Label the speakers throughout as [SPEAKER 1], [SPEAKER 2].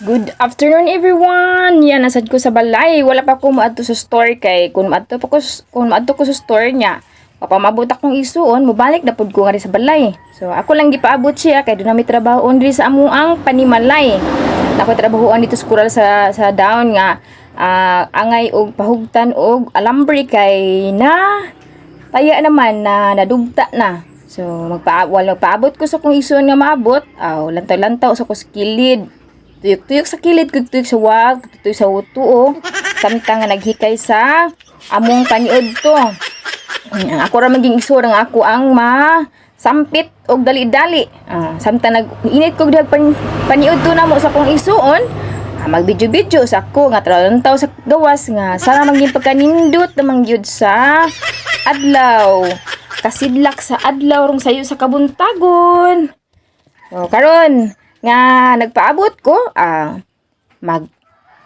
[SPEAKER 1] Good afternoon, everyone. Yan nasad ko sa balay. Wala pa ko moadto sa store kay kung moadto ko sa store niya, papamabot akong isuon, mobalik na pud ko nga sa balay. So ako lang gipaabot siya kay duna may trabaho diri sa amuang panimalay. Ako trabahoan dito sa kural sa down nga angay og pahugtan og alambre kay na taya naman na nadugta na. So wala paabot ko sa kong isuon nga maabot, aw, lantaw-lantaw sa ko sa kilid. Tuyok-tuyok sa kilid, tuyok sa wag, tuyok sa tuo. Samtang nga naghikay sa among paniud to. Ako ra maging isuon ang ako ang ma sampit og dali-dali. Samtang nag init kog dihag paniud to namo sa akong isuon, magbidyo-bidyo sa ako nga lantaw sa gawas nga sana maging pagkanindot namang gyud sa adlaw. Kasidlak sa adlaw rong sayo sa kabuntagon. So karon nga nagpaabot ko, mag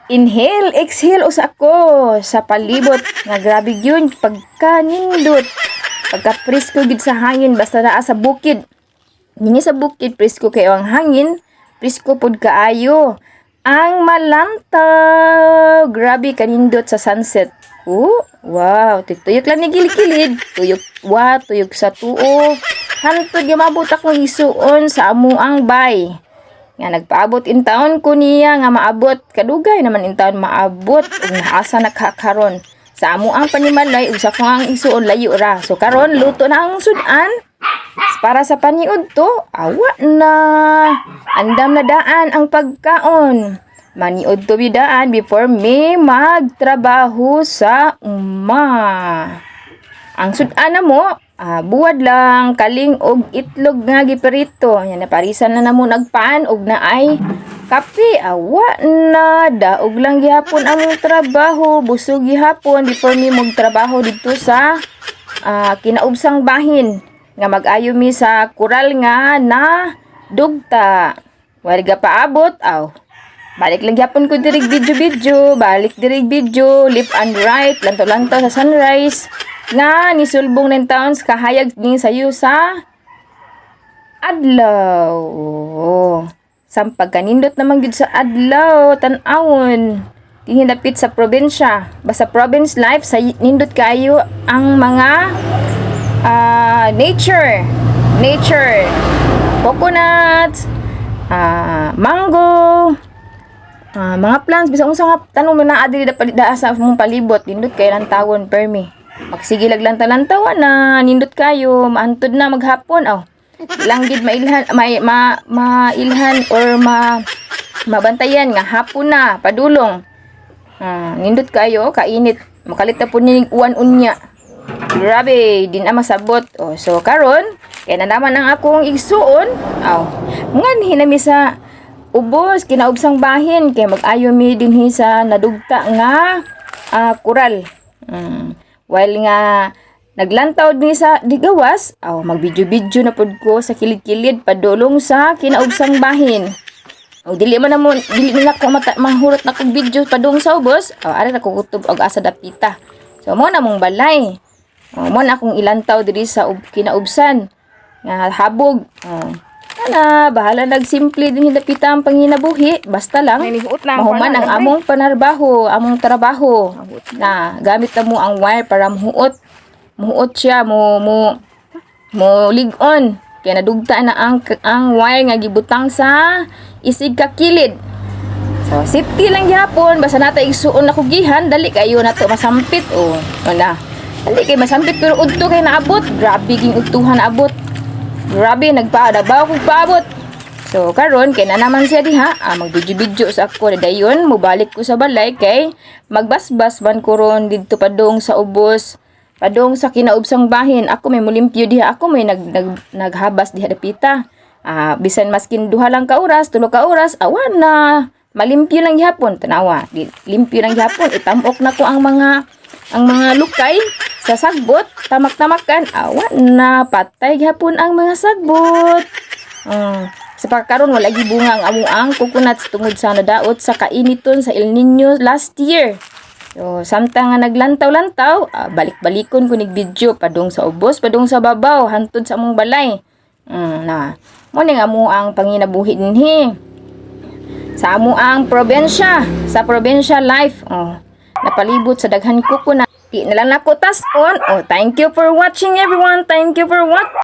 [SPEAKER 1] inhale, exhale usa ako sa palibot nga grabe gyud pagkanindot. Pagka presko gid sa hangin basta naa sa bukid. Dinhi sa bukid presko kayo ang hangin, presko pud kaayo. Ang malantaw, grabe kanindot sa sunset. Oh, wow, tuyok lang ni gilid-gilid, tuyok wa, tuyok sa tuo. Hantod nga maabot akong isuon sa amuang bay. Nga nagpaabot in taon ko niya nga maabot, kadugay naman in taon maabot ug naasa na ka karon. Sa amuang panimalay ug sa akong isuon layo ra. So karon luto na ang sudan. Para sa paniud to, awa na. Andam na daan ang pagkaon. Maniud to bidaan before me magtrabaho sa uma. Ang sudan na mo, buwad lang, kaling og itlog nga giperito. Yan, naparisan na namo nagpaan og naay kape. Awa na, daog lang gihapon among trabaho. Busog gihapon before mi magtrabaho dito sa kinaubsang bahin nga mag-ayo mi sa kural nga na dugta. Wala ga paabot, aw. Balik lang gyapon ko dirig video-video, balik dirig video, left and right, lantaw-lantaw sa sunrise nga nisulbong ng taon sa kahayag ning sayo sa adlaw. Oo. Sa pagkanindot naman gyud sa adlaw, tan-awon. Dinhi dapit sa probinsya. Basta province life sa nindot kaayo ang mga nature. Nature. Coconuts, mango, mga plants, bisan unsa nga tanom na naa diri daa sa among palibot, nindot kay lantawon permi. Magsige lag lantaw-lantawan na, nindot kayo, maantod na maghapon aw. Lang gid mailhan may ma, mailhan or mabantayan nga hapon na padulong. Nindot kayo, kainit. Makalit na po ni uwan unya. Grabe, di na masabot. Oh, so karon, kaya na naman ang akong igsuon. Aw, nganhi na mi sa ubos kinaubsang bahin kay mag-ayo mi dinhi sa nadugta nga kural. While nga naglantaw ni sa digawas, aw, magbidyo-bidyo na pud ko sa kilid-kilid padulong sa kinaubsang bahin. O dili man namo dili man nako mata, mahurot na kog video padung sa ubos, aw, ari na ko kutob og asa dapita. So mo na mong balay. O, mo na akong ilantaw diri sa kinaubsan nga habog. O, ana, bahala nagsimple din dapita ang panginabuhi, basta lang
[SPEAKER 2] May nihuot na ang
[SPEAKER 1] mahuman ang
[SPEAKER 2] kuwan,
[SPEAKER 1] among panarbaho, among trabaho. Na gamit na mo ang wire para muhuot. Muhuot siya mo mo mo lig-on. Kaya nadugta na ang wire nga gibutang sa isig ka kilid. So, safety lang gyapon basta nata igsuon na kugihan, dali kayo nato masampit o. Oh, na. Dali kay masampit pero udto kay naabot. Grabe king udtuhan naabot. Grabe nagpa kog paabot. So karon kay na naman siya diha, magbidyo-bidyo sa ako dayon mobalik ko sa balay kay magbasbas man ko ron didto padung sa ubos. Padung sa kinaubsang bahin, ako may mulimpyo diha, ako may nag, nag naghabas diha dapita. Bisan maskin duha lang ka oras, tulo ka oras, awa na. Malimpyo lang gihapon, tanawa. Di, limpyo lang gihapon, itamok na ko ang mga lukay sa sagbot, tamak-tamakan, awa na, patay gihapon ang mga sagbot. Sa pagkaron wala gibunga ang amuang coconuts tungod sa nadaot sa kainiton sa El Nino last year. So, samtang nga naglantaw-lantaw, balik-balikon ko nig video padung sa ubos, padung sa babaw, hantod sa among balay. Na. Mo ning amo ang panginabuhi dinhi. Sa amo ang probensya, sa probinsya life. Oh, napalibot sa daghan coconut. Di na lang nako tas-on. Oh, thank you for watching, everyone. Thank you for watching.